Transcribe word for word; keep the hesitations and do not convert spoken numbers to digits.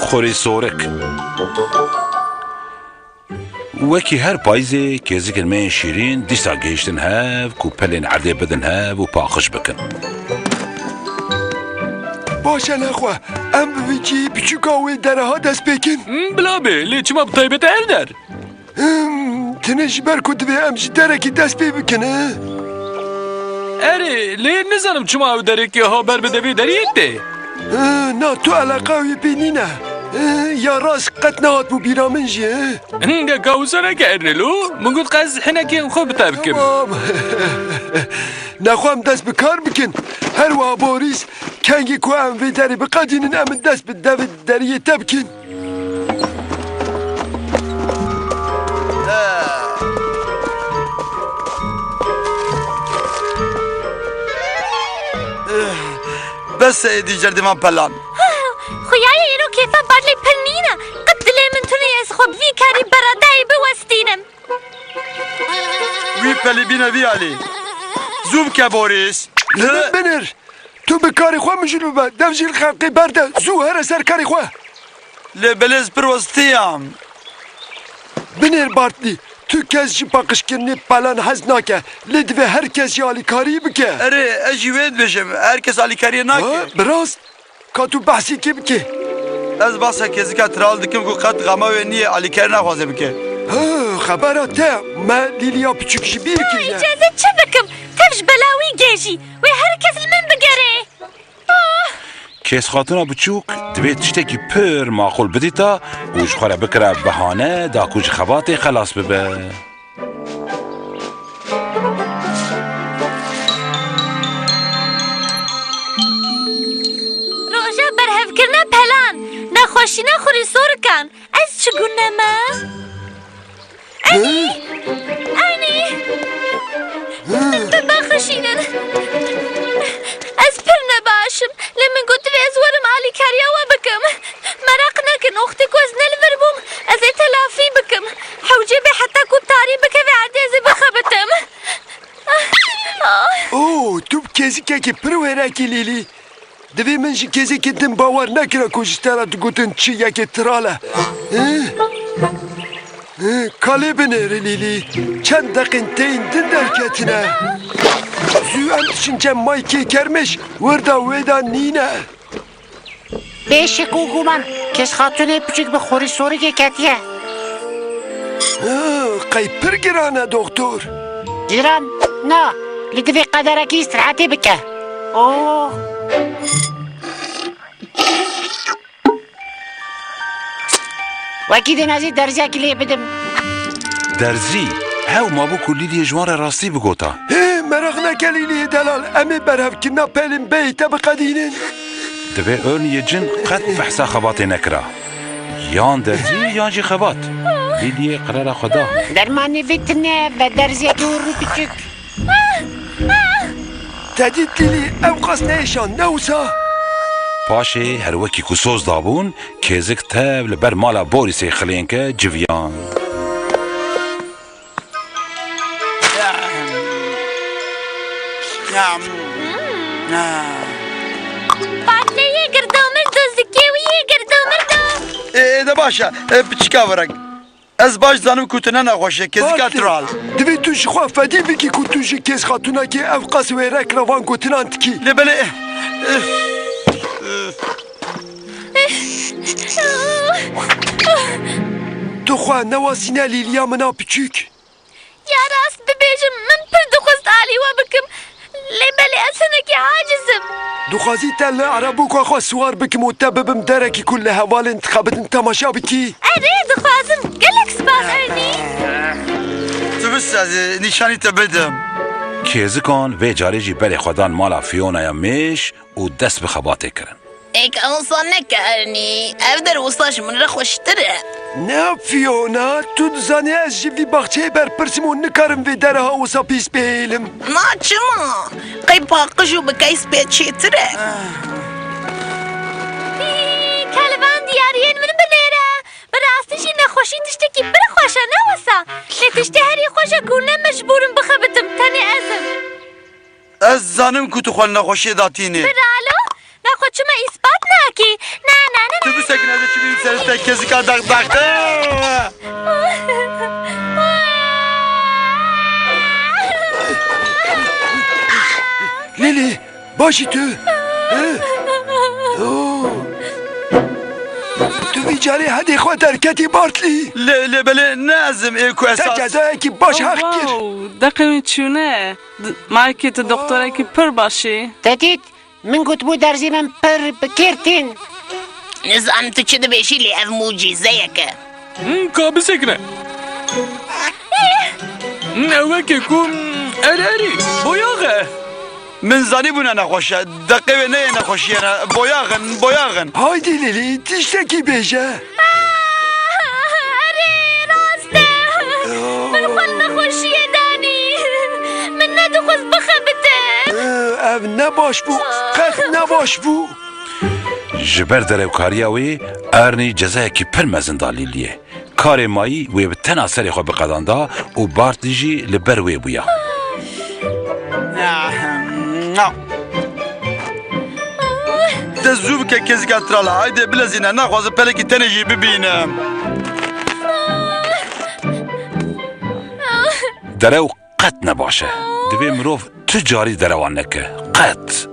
Xurî sorik. Wekî her payîzê kêzikên me yên şîrîn dîsa gihiştin hev ku pelên erdê bidin hev û paqij bikin. Baş e nexwe, em bi vî cihî biçûka wê dereha dest pê kin. Hmm, bila bê, lê çima bi taybet ev der? Hmm, tenê ji ber ku divê em ji derekî dest pê bikin, e? Erê, lê nizanim çima ew derekê ha ber bi devê deriyê tê. E, na, tu eleqa wî pê nîne. E, ya rast qet nehatbû bîra min jî, e? Hingeka wisa neke Ernelo, min got qas hinekên xwe bi te bikim. Tamam. Nexwe em dest bi kar bikin. Her wiha Borîs, kengî ku em vê derê biqedînin, em dest bi devê deriyê te bikin. Bes e êdî cerdî van pelan. Xuyayê îro kêfa Bartley pir nîne. Qet dilê min tune ez xwe bi vî karî beradayê biwestînim. Wî pelî bîne vî alî. Zû bike Borîs. Binir, binir. Tu bi karê xwe mijûl bibe. Dev jî li xelqê berde. Zû here ser karê xwe. Lê belê ez pir westiyam. Binêr Bartley, tu kes ji paqijkirinê pelan hez nake. Lê divê her kes jî alîkarî bike. Erê, ez jî wê dibêjim. Her kes alîkariyê nake. Ha, bi rast. Ka tu behsî kê bike? Ez behsa kêzika tral dikim ku qet xema wê niyê alîkarî naxwaze bike. Ha, xebera te me Lîliya piçûk ji bîr kiriye. Îcazet çi bikim? Tev ji bela wî gêjî. Wê her kes li min bigere. Kêzxatuna biçûk divê tiştekî pir maqûl bidîta û ji xwe re bikira behane da ku ji xebatê xelas bibe. Roja berhevkirina pelan, nexweşîna xurîsorikan. Ez çi gune me? Enî! Enî! Min bibexşînin. Ez pir nebaş im. Lê min got divê ez werim alîkariya we bikim. Meraq nekin, wextê ku ez ne li vir bûm, ez ê telafî bikim. Hewce bê heta ku tarî bikeve erdê ez ê bixebitim. Ah, ah. Oh, tu bi kêzikekî pir wêrekî Lîlî. Divê min ji kêzikê din bawer nekira ku ji te re digotin çi yekê tiral e. Hi? Hi, ka lê binêre Lîlî. Çend deqên tên din derketine. Zû em diçin cem Maykê Kermiş, wirda wê de nîne. Bê şik û guman, Kêzxatûnê piçûk bi xurîsorikê ketiye. Hi, qey pir giran e, doktor. Giran? Na, lê divê qederekî îstirahetê bike. Oh. Wekî din ez ê derziyekî lê bidim. Derzî? Hew mabû ku Lîliyê ji wan re rastî bigota. Hê, meraq neke Lîliyê delal, em ê berhevkirina pelên beyê te biqedînin. Divê Erniyê cin qet behsa xebatê nekira. Yan derzî yan jî xebat. Lîliyê qerara xwe da. Dermanê vê tune be derziyekî hûr û piçûk. Te dît Lîlî, ew qas nehêşan, ne wisa? Paşê her wekî ku soz dabûn, kêzik tev li ber mala Borîsê xilênke civiyan. Patleyê girdomir do, zikê wî yê girdomir do. Ê, ê, de baş e. Ê, piçika virek. Ez baş dizanim ku tu ne nexweş î, kêzika Bartley, tral. Divê tu ji xwe fedî bikî ku tu ji kêzxatûnekê ev qas wêrek re van gotinan dikî. Lê belê, eh, eh, Tu xwe newazîne Lîliya min a piçûk. Ya rast bibêjim, min pir dixwest alî we bikim. Lê belê ez hinekî aciz im. Dixwazî te li erebûka xwe siwar bikim û te bibim derekî ku li hevalên dixebitin temaşa bikî? Erê, dixwazim. Gelek spas, Ernî. Tu bist ez ê nîşanî te bidim. Kêzikan vê carê jî berê xwe dan mala Fionaya mêş û dest bi xebatê kirin. Êk, wisa neke Ernî. Ev der wisa ji min re xweştir e. Ne Fiona, tu dizanî ez ji vî baxçeyê berpirs im û nikarim vê dereha wisa pîs bihêlim. Na çima? Qey paqij û bi keys pê çêtir e. Hî, ka li van diyariyên min binêre. Bi rastî jî nexweşî tiştekî pir xweş e, ne wisa? Lê tiştê herî xweş e ku ne mecbûr im bixebitim, tenê ez im. Ez zanim ku tu xwe li nexweşiyê datînî. Biralo, nexwe çima îspat nakî? Na, na, na, na. Tu bi Te kezika daqdaqte. Lîlî, baş î tu? He? Oo. Tu vî carê hedê xwe derketî Bartlî. Lê, lê belê ne ez im ê ku esas. Te cezayekî baş heq kir. Wow, deqê wî çûne. D-, Maykî, tu doktorekî pir baş î. Te dît? Min gotibû derzî min pir bi kêr tên. Nizanim tu çi dibêjî, lê ev mucîzeyek e. Him, ka bisekine. Him, ew weke ku, erê, erê, boyax e. Min zanîbû ne nexweş e. Deqê wê neyê nexweşiyê ne. Boyax in, boyax in. Haydî Lîlî, tiştekî bêje. Erê, rast e. Min xwe li nexweşiyê danî. Min nedixwest bixebite. Ev ne baş bû. Qet ne baş bû. Ji ber derewkariya wê, Ernie cezayekî pir mezin da Lîliyê. Karê mayî wê bi tena serê xwe biqedanda û Bartlî jî li ber wê bûya. De zû bike kezika tral, hayde bilezîne, naxwazim pelekî tenê jî bibînim. Derew qet ne baş e. Divê mirov tu carî derewan neke. Qet.